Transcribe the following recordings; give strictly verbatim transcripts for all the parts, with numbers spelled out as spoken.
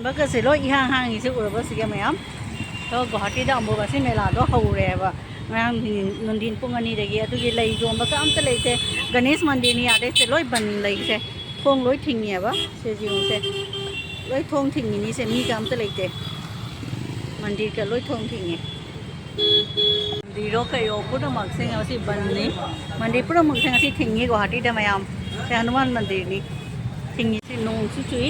ꯕꯛꯀꯁꯦ ꯂꯣꯏ ꯏꯍꯥꯡ ꯍꯥꯡꯉꯤꯁꯦ ꯎꯔꯕ ꯁꯤꯒ ꯃꯌꯥꯝ? ꯑꯗꯣ ꯒꯨꯋꯥꯍꯥꯇꯤꯗ ꯑꯃꯨꯛ ꯑꯁꯤ ꯃꯦꯂꯥꯗꯣ ꯍꯧꯔꯦꯕ꯫ ꯉꯔꯥꯡ ꯅꯨꯡꯊꯤꯟ ꯄꯨꯡ ꯑꯅꯤꯗꯒꯤ꯫ ꯑꯗꯨꯒꯤ ꯂꯩ ꯌꯣꯟꯕꯒ ꯑꯝꯇ ꯂꯩꯇꯦ꯫ ꯒꯅꯦꯁ ꯃꯟꯗꯤꯔꯅꯤ ꯌꯥꯗꯩꯁꯦ ꯂꯣꯏ ꯕꯟ ꯂꯩꯁꯦ꯫ ꯊꯣꯡ ꯂꯣꯏ ꯊꯤꯡꯉꯦꯕ꯫ ꯁꯦ ꯌꯦꯡꯉꯨꯁꯦ꯫ ꯂꯣꯏ ꯊꯣꯡ ꯊꯤꯡꯉꯤꯅꯤꯁꯦ꯫ ꯃꯤꯒ ꯑꯝꯇ ꯂꯩꯇꯦ꯫ ꯃꯟꯗꯤꯔꯒ ꯂꯣꯏ ꯊꯣꯡ ꯊꯤꯡꯉꯦ꯫ ꯃꯟꯗꯤꯔꯣ ꯀꯩꯔꯣ ꯄꯨꯝꯅꯃꯛꯁꯦ ꯉꯁꯤ ꯕꯟꯅꯤ꯫ ꯃꯟꯗꯤꯔ ꯄꯨꯝꯅꯃꯛꯁꯦ ꯉꯁꯤ ꯊꯤꯡꯉꯤ ꯒꯨꯋꯥꯍꯥꯇꯤꯗ ꯃꯌꯥꯝ꯫ ꯁꯦ ꯍꯅꯨꯃꯥꯟ ꯃꯟꯗꯤꯔꯅꯤ꯫ ꯊꯤꯡꯉꯤꯁꯤ ꯅꯣꯡꯁꯨ ꯆꯨꯏ꯫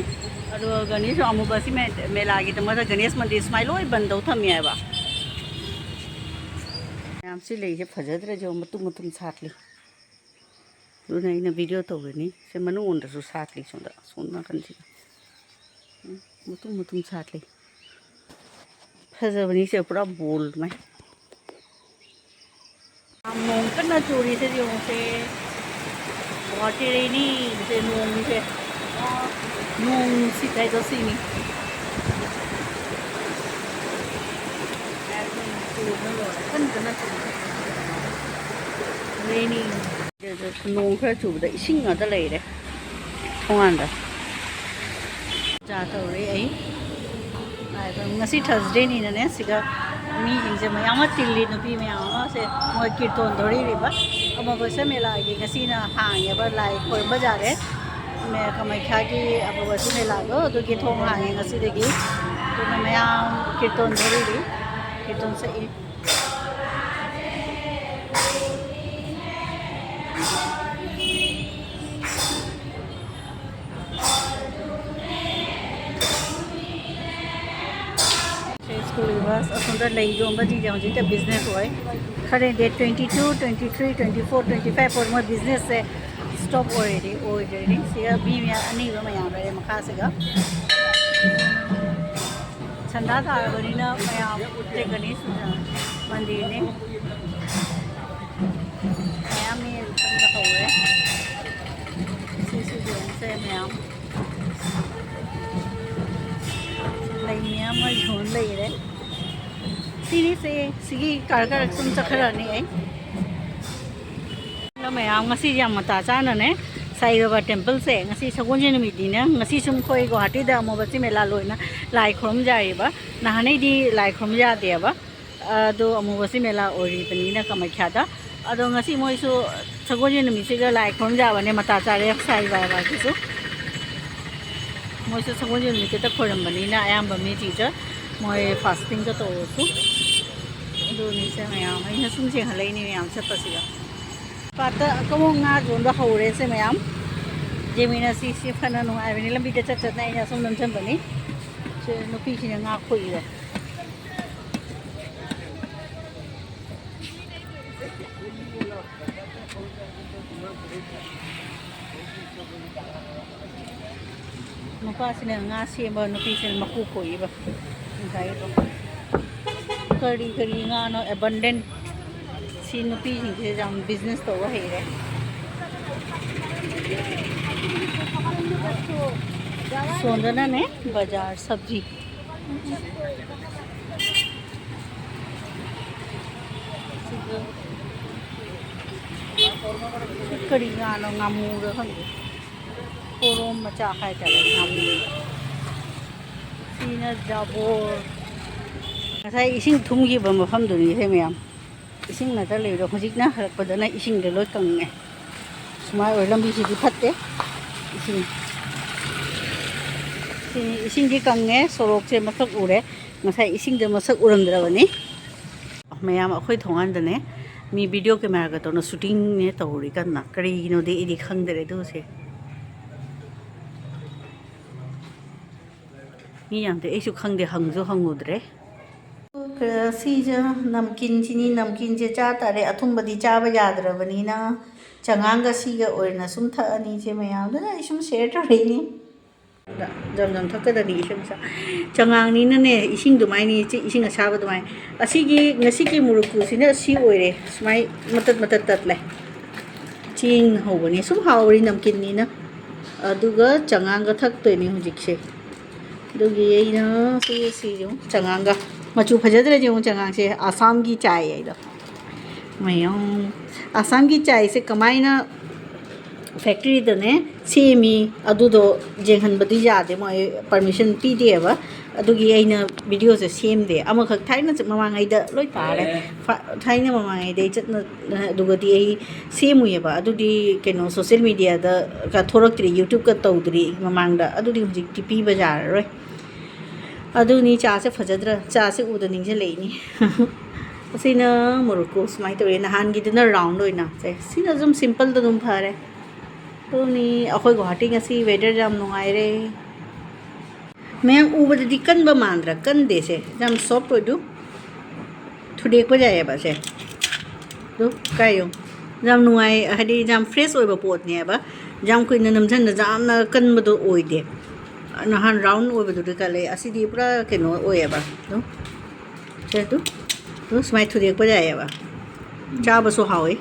ꯑꯗꯨꯒ ꯒꯅꯦꯁ ꯑꯃꯨꯕ ꯑꯁꯤ ꯃꯦ-, ꯃꯦꯂꯥꯒꯤꯗꯃꯛꯇ ꯒꯅꯦꯁ ꯃꯟꯗꯤꯔ ꯁꯨꯃꯥꯏꯅ ꯂꯣꯏ ꯕꯟ ꯇꯧ ꯊꯝꯃꯦ ꯍꯥꯏꯕ꯫ ꯃꯌꯥꯝ ꯁꯤ ꯂꯩꯁꯦ ꯐꯖꯗ꯭ꯔꯁꯨ ꯃꯇꯨꯝ ꯃꯇꯨꯝ ꯁꯥꯠꯂꯤ꯫ ꯑꯗꯨꯅ ꯑꯩꯅ ꯚꯤꯗꯤꯑꯣ ꯇꯧꯔꯤꯅꯤ꯫ ꯁꯦ ꯃꯅꯨꯡ ꯑꯣꯟꯗꯁꯨ ꯁꯥꯠꯂꯤ ꯁꯣꯝꯗ, ꯁꯣꯝ ꯅꯥꯀꯟꯁꯤꯗ꯫ ꯎꯝ, ꯃꯇꯨꯝ ꯃꯇꯨꯝ ꯁꯥꯠꯂꯤ꯫ ꯐꯖꯕꯅꯤ ꯁꯦ ꯄꯨꯔꯥ ꯕꯣꯜ ꯑꯗꯨꯃꯥꯏꯅ꯫ ꯌꯥꯝ ꯅꯣꯡ ꯀꯟꯅ ꯆꯨꯔꯤꯁꯦ ꯌꯦꯡꯉꯨꯁꯦ꯫ ꯒꯨꯋꯥꯍꯥꯇꯤ ꯔꯦꯅꯤꯁꯦ ꯅꯣꯡꯁꯦ꯫ ꯅꯣꯡ ꯅꯨꯡꯁꯤꯠ ꯍꯥꯏꯗꯣ ꯁꯤꯅꯤ꯫ ꯀꯟꯅ ꯀꯟꯅ ꯆꯨꯔꯤ꯫ ꯔꯦꯅꯤ꯫ ꯅꯣꯡ ꯈꯔ ꯆꯨꯕꯗ ꯏꯁꯤꯡ ꯉꯥꯛꯇ ꯂꯩꯔꯦ ꯊꯣꯡꯒꯥꯟꯗ꯫ ꯆꯥ ꯇꯧꯔꯦ ꯑꯩ꯫ ꯉꯁꯤ ꯊꯔꯁꯗꯦꯅꯤꯅꯅꯦ, ꯁꯤꯗ ꯃꯤꯁꯤꯡꯁꯦ ꯃꯌꯥꯝ ꯑꯃ ꯇꯤꯜꯂꯤ, ꯅꯨꯄꯤ ꯃꯌꯥꯝ ꯑꯃꯁꯦ꯫ ꯃꯣꯏ ꯀꯤꯔꯇꯣꯟ ꯊꯧꯔꯤꯔꯤꯕ꯫ ꯑꯃꯕꯁ ꯃꯦꯂꯥꯒꯤ ꯉꯁꯤꯅ ꯍꯥꯡꯉꯦꯕ, ꯂꯥꯏ ꯈꯣꯏꯔꯝꯕ ꯌꯥꯔꯦ꯫ ꯃꯦ-, ꯀꯥꯃꯥꯈ꯭ꯌꯥꯒꯤ ꯑꯃꯕꯁ ꯃꯦꯂꯥꯗꯣ ꯑꯗꯨꯒꯤ ꯊꯣꯡ ꯍꯥꯡꯉꯦ ꯉꯁꯤꯗꯒꯤ꯫ ꯑꯗꯨꯅ ꯃꯌꯥꯝ ꯀꯤꯔꯇꯣꯟ ꯊꯧꯔꯤꯔꯤ, ꯀꯤꯔꯇꯣꯟ ꯁꯛꯏ꯫ ꯁ꯭ꯀꯨꯜ ꯕꯁ ꯑꯁꯣꯝꯗ ꯂꯩ ꯌꯣꯟꯕꯁꯤꯡꯁꯦ ꯍꯧꯖꯤꯛꯇ ꯕꯤꯖꯤꯅꯦꯁ ꯑꯣꯏ꯫ ꯈꯔ date twenty two, twenty three, twenty four, twenty five ꯐꯥꯎ ꯃꯣꯏ ꯕꯤꯖꯤꯅꯦꯁꯁꯦ stop ꯑꯣꯏꯔꯗꯤ ꯑꯣꯏꯗ꯭ꯔꯗꯤ꯫ ꯁꯤꯒ ꯃꯤ ꯃꯌꯥꯝ ꯑꯅꯤꯕ ꯃꯌꯥꯝ ꯂꯩꯔꯦ ꯃꯈꯥꯁꯤꯒ꯫ ꯁꯟꯗꯥ ꯇꯥꯔꯕꯅꯤꯅ ꯃꯌꯥꯝ ꯎꯠꯇꯦ꯫ ꯒꯅꯦꯁ ꯃꯟꯗꯤꯔꯅꯤ꯫ ꯃꯌꯥꯝ ꯃꯤ ꯆꯪꯕ ꯍꯧꯔꯦ꯫ ꯁꯤꯁꯨ ꯌꯦꯡꯉꯨꯁꯦ ꯃꯌꯥꯝ꯫ ꯂꯩ ꯃꯌꯥꯝ ꯑꯃ ꯌꯣꯟ ꯂꯩꯔꯦ꯫ ꯁꯤꯅꯤꯁꯦ, ꯁꯤꯒꯤ ꯀꯥꯔ ꯈꯔ ꯁꯨꯝ ꯆꯠꯈ꯭ꯔꯅꯤ ꯑꯩ꯫ ꯃꯌꯥꯝ ꯉꯁꯤ ꯌꯥꯝ ꯃꯇꯥ ꯆꯥꯅꯅꯦ, ꯁꯥꯏ ꯕꯥꯕꯥ ꯇꯦꯝꯄꯜꯁꯦ ꯉꯁꯤ ꯁꯒꯣꯜꯁꯦꯟ ꯅꯨꯃꯤꯠꯅꯤꯅ, ꯉꯁꯤ ꯁꯨꯝ ꯑꯩꯈꯣꯏ ꯒꯨꯋꯥꯍꯥꯇꯤꯗ ꯑꯃꯨꯕ ꯆꯤꯃꯦꯂꯥ ꯂꯣꯏꯅ ꯂꯥꯏ ꯈꯨꯔꯨꯝꯖꯔꯤꯕ꯫ ꯅꯍꯥꯟꯉꯩꯗꯤ ꯂꯥꯏ ꯈꯨꯔꯨꯝ ꯌꯥꯗꯦꯕ, ꯑꯗꯣ ꯑꯃꯨꯕ ꯆꯤꯃꯦꯂꯥ ꯑꯣꯏꯔꯤꯕꯅꯤꯅ ꯀꯃꯈ꯭ꯌꯥꯗ꯫ ꯑꯗꯣ ꯉꯁꯤ ꯃꯣꯏꯁꯨ ꯁꯒꯣꯜꯁꯦꯟ ꯅꯨꯃꯤꯠꯁꯤꯗ ꯂꯥꯏ ꯈꯨꯔꯨꯝꯖꯕꯅꯦ, ꯃꯇꯥ ꯆꯥꯔꯦ ꯁꯥꯏ ꯕꯥꯕꯥꯒꯤꯁꯨ꯫ ꯃꯣꯏꯁꯨ ꯁꯒꯣꯜꯁꯦꯟ ꯅꯨꯃꯤꯠꯇ ꯈꯣꯏꯔꯝꯕꯅꯤꯅ ꯑꯌꯥꯝꯕ ꯃꯤꯁꯤꯡꯁꯦ ꯃꯣꯏ ꯐꯥꯁꯇꯤꯡꯒ ꯇꯧꯔꯁꯨ꯫ ꯑꯗꯨꯅꯤꯁꯦ ꯃꯌꯥꯝ ꯑꯩꯅ ꯁꯨꯝ ꯌꯦꯡꯍꯜꯂꯛꯏꯅꯦ ꯃꯌꯥꯝ ꯆꯠꯄꯁꯤꯗ꯫ ꯄꯥꯠꯇ ꯀꯕꯣꯛ ꯉꯥ ꯌꯣꯟꯕ ꯍꯧꯔꯦ ꯁꯦ ꯃꯌꯥꯝ꯫ ꯌꯦꯡꯃꯤꯟꯅꯁꯤ꯫ ꯁꯤ ꯐꯅ ꯅꯨꯡꯉꯥꯏꯕꯅꯤ꯫ ꯂꯝꯕꯤꯗ ꯆꯠ ꯆꯠꯅ ꯑꯩꯅ ꯁꯨꯝ ꯅꯝꯁꯤꯟꯕꯅꯤ꯫ ꯁꯤ ꯅꯨꯄꯤꯁꯤꯅ ꯉꯥ ꯈꯣꯛꯏꯔꯦ꯫ ꯅꯨꯄꯥꯁꯤꯅ ꯉꯥ ꯁꯦꯝꯕ, ꯅꯨꯄꯤꯁꯤꯅ ꯃꯀꯨ ꯈꯣꯛꯏꯕ꯫ ꯉꯁꯥꯏꯒꯤꯗꯣ ꯀꯔꯤ ꯀꯔꯤ ꯉꯥꯅꯣ ꯑꯦꯕꯟꯗꯦꯟ꯫ ꯁꯤ ꯅꯨꯄꯤꯁꯤꯡꯁꯦ ꯌꯥꯝ ꯕꯤꯖꯤꯅꯦꯁ ꯇꯧꯕ ꯍꯩꯔꯦ꯫ ꯁꯣꯝꯗꯅꯅꯦ ꯕꯖꯥꯔ ꯁꯕꯖꯤ꯫ ꯀꯔꯤ ꯉꯥꯅꯣ? ꯉꯥꯃꯨꯔ ꯈꯪꯗꯦ꯫ ꯄꯣꯔꯣꯝ ꯃꯆꯥ ꯍꯥꯏꯇꯥꯔꯦ, ꯉꯥꯃꯨ꯫ ꯁꯤꯅ ꯖꯥꯕꯣꯔ꯫ ꯉꯁꯥꯏ ꯏꯁꯤꯡ ꯊꯨꯝꯈꯤꯕ ꯃꯐꯝꯗꯨꯅꯤ ꯁꯦ ꯃꯌꯥꯝ꯫ ꯏꯁꯤꯡ ꯅꯠꯇ ꯂꯩꯕꯗꯣ ꯍꯧꯖꯤꯛꯅ ꯍꯜꯂꯛꯄꯗꯅ ꯏꯁꯤꯡꯗꯣ ꯂꯣꯏ ꯀꯪꯉꯦ꯫ ꯁꯨꯃꯥꯏꯅ ꯑꯣꯏ꯫ ꯂꯝꯕꯤꯁꯤꯗꯤ ꯐꯠꯇꯦ꯫ ꯏꯁꯤꯡ, ꯁꯤ ꯏꯁꯤꯡꯗꯤ ꯀꯪꯉꯦ꯫ ꯁꯣꯔꯣꯛꯁꯦ ꯃꯁꯛ ꯎꯔꯦ꯫ ꯉꯁꯥꯏ ꯏꯁꯤꯡꯗꯣ ꯃꯁꯛ ꯎꯔꯝꯗ꯭ꯔꯕꯅꯤ꯫ ꯃꯌꯥꯝ ꯑꯩꯈꯣꯏ ꯊꯣꯡꯒꯥꯟꯗꯅꯦ ꯃꯤ ꯚꯤꯗꯤꯑꯣ ꯀꯦꯃꯦꯔꯥꯒ ꯇꯧꯅ ꯁꯨꯇꯤꯡꯅꯦ ꯇꯧꯔꯤ ꯀꯟꯅ꯫ ꯀꯔꯤꯒꯤꯅꯣꯗꯤ ꯑꯩꯗꯤ ꯈꯪꯗꯔꯦ ꯑꯗꯨꯁꯦ꯫ ꯃꯤ ꯌꯥꯝꯗꯦ꯫ ꯑꯩꯁꯨ ꯈꯪꯗꯦ, ꯍꯪꯁꯨ ꯍꯪꯉꯨꯗ꯭ꯔꯦ꯫ ꯁꯤꯁꯦ ꯅꯝꯀꯤꯟꯁꯤꯅꯤ꯫ ꯅꯝꯀꯤꯟꯁꯦ ꯆꯥ ꯇꯥꯔꯦ꯫ ꯑꯊꯨꯝꯕꯗꯤ ꯆꯥꯕ ꯌꯥꯗ꯭ꯔꯕꯅꯤꯅ ꯆꯉꯥꯡꯒ ꯁꯤꯒ ꯑꯣꯏꯅ ꯁꯨꯝ ꯊꯛꯑꯅꯤ ꯏꯆꯦ ꯃꯌꯥꯝ꯫ ꯑꯗꯨꯅ ꯑꯩ ꯁꯨꯝ ꯁꯤꯌꯔ ꯇꯧꯔꯛꯏꯅꯤ꯫ ꯖꯝ ꯖꯝ ꯊꯛꯀꯗꯕꯅꯤ ꯏꯁꯤꯡ ꯑꯁꯥ-, ꯆꯉꯥꯡꯅꯤꯅꯅꯦ, ꯏꯁꯤꯡ ꯑꯗꯨꯃꯥꯏꯅ ꯏꯆꯦ, ꯏꯁꯤꯡ ꯑꯁꯥꯕ ꯑꯗꯨꯃꯥꯏꯅ꯫ ꯑꯁꯤꯒꯤ ꯉꯁꯤꯒꯤ ꯃꯨꯔꯨꯀꯨꯁꯤꯅ ꯁꯤ ꯑꯣꯏꯔꯦ꯫ ꯁꯨꯃꯥꯏ ꯃꯇꯠ ꯃꯇꯠ ꯇꯠꯂꯦ꯫ ꯆꯦꯡ ꯍꯧꯕꯅꯤ꯫ ꯁꯨꯝ ꯍꯥꯎꯕꯅꯤ ꯅꯝꯀꯤꯟꯅꯤꯅ꯫ ꯑꯗꯨꯒ ꯆꯉꯥꯡꯒ ꯊꯛꯇꯣꯏꯅꯤ ꯍꯧꯖꯤꯛꯁꯦ꯫ ꯑꯗꯨꯒꯤ ꯑꯩꯅ ꯁꯤ, ꯁꯤ ꯌꯦꯡꯉꯨ, ꯆꯉꯥꯡꯒ꯫ ꯃꯆꯨ ꯐꯖꯗ꯭ꯔꯗꯤ ꯌꯦꯡꯉꯨ, ꯆꯉꯥꯡꯁꯦ ꯑꯁꯥꯝꯒꯤ ꯆꯥꯏ ꯍꯥꯏꯗꯣ꯫ ꯃꯌꯥꯝ ꯑꯁꯥꯝꯒꯤ ꯆꯥꯏꯁꯦ ꯀꯃꯥꯏꯅ ꯐꯦꯛꯇ꯭ꯔꯤꯗꯅꯦ ꯁꯦꯝꯃꯤ꯫ ꯑꯗꯨꯗꯣ ꯌꯦꯡꯍꯟꯕꯗꯤ ꯌꯥꯗꯦ, ꯃꯣꯏ ꯄꯔꯃꯤꯁꯟ ꯄꯤꯗꯦꯕ꯫ ꯑꯗꯨꯒꯤ ꯑꯩꯅ ꯚꯤꯗꯤꯑꯣꯁꯦ ꯁꯦꯝꯗꯦ꯫ ꯑꯃꯈꯛ ꯊꯥꯏꯅ ꯆ- ꯃꯃꯥꯡꯉꯩꯗ ꯂꯣꯏ ꯇꯥꯔꯦ꯫ ꯐ- ꯊꯥꯏꯅ ꯃꯃꯥꯡꯉꯩꯗ ꯑꯩ ꯆꯠꯅ ꯑꯗꯨꯒꯗꯤ ꯑꯩ ꯁꯦꯝꯃꯨꯏꯌꯦꯕ꯫ ꯑꯗꯨꯗꯤ ꯀꯩꯅꯣ, ꯁꯣꯁꯦꯜ ꯃꯤꯗꯤꯌꯥꯗ ꯀ ꯊꯣꯔꯛꯇ꯭ꯔꯤ, ꯌꯨꯇ꯭ꯌꯨꯕꯀ ꯇꯧꯗ꯭ꯔꯤ ꯃꯃꯥꯡꯗ꯫ ꯑꯗꯨꯗꯤ ꯍꯧꯖꯤꯛꯇꯤ ꯄꯤꯕ ꯌꯥꯔꯔꯣꯏ꯫ ꯑꯗꯨꯅꯤ ꯆꯥꯁꯦ ꯐꯖꯗ꯭ꯔꯥ? ꯆꯥꯁꯦ ꯎꯗ ꯅꯤꯡꯁꯤꯡꯂꯛꯏꯅꯤ꯫ ꯑꯁꯤꯅ ꯃꯣꯔꯣꯀꯣ ꯁꯨꯃꯥꯏꯅ ꯇꯧꯋꯦ꯫ ꯅꯍꯥꯟꯒꯤꯗꯨꯅ ꯔꯥꯎꯟ ꯑꯣꯏꯅ ꯁꯦ, ꯁꯤꯅ ꯑꯗꯨꯝ ꯁꯤꯝꯄꯜꯗ ꯑꯗꯨꯝ ꯐꯔꯦ꯫ ꯑꯗꯨꯅꯤ ꯑꯩꯈꯣꯏ ꯒꯨꯋꯥꯍꯥꯇꯤ ꯉꯁꯤ ꯋꯦꯗꯔ ꯌꯥꯝ ꯅꯨꯡꯉꯥꯏꯔꯦ꯫ ꯃꯌꯥꯝ ꯎꯕꯗꯗꯤ ꯀꯟꯕ ꯃꯥꯟꯗ꯭ꯔꯥ? ꯀꯟꯗꯦꯁꯦ, ꯌꯥꯝ ꯁꯣꯐ ꯑꯣꯏꯗꯨ, ꯊꯨꯗꯦꯛꯄ ꯌꯥꯏꯑꯕ ꯁꯦ꯫ ꯑꯗꯨ ꯀꯥꯏꯌꯣ, ꯌꯥꯝ ꯅꯨꯡꯉꯥꯏ, ꯍꯥꯏꯗꯤ ꯌꯥꯝ ꯐ꯭ꯔꯦꯁ ꯑꯣꯏꯕ ꯄꯣꯠꯅꯦꯕ꯫ ꯌꯥꯝ ꯀꯨꯏꯅ ꯅꯝꯁꯤꯟꯅ ꯌꯥꯝꯅ ꯀꯟꯕꯗꯣ ꯑꯣꯏꯗꯦ꯫ ꯅꯍꯥꯟ ꯔꯥꯎꯟ ꯑꯣꯏꯕꯗꯨꯗꯤ ꯀꯜꯂꯦ, ꯑꯁꯤꯗꯤ ꯄꯨꯔꯥ ꯀꯩꯅꯣ ꯑꯣꯏꯌꯦꯕ꯫ ꯑꯗꯨ ꯁꯦ, ꯑꯗꯨ ꯑꯗꯨ ꯁꯨꯃꯥꯏꯅ ꯊꯨꯗꯦꯛꯄ ꯌꯥꯏꯑꯕ, ꯆꯥꯕꯁꯨ ꯍꯥꯎꯋꯤ꯫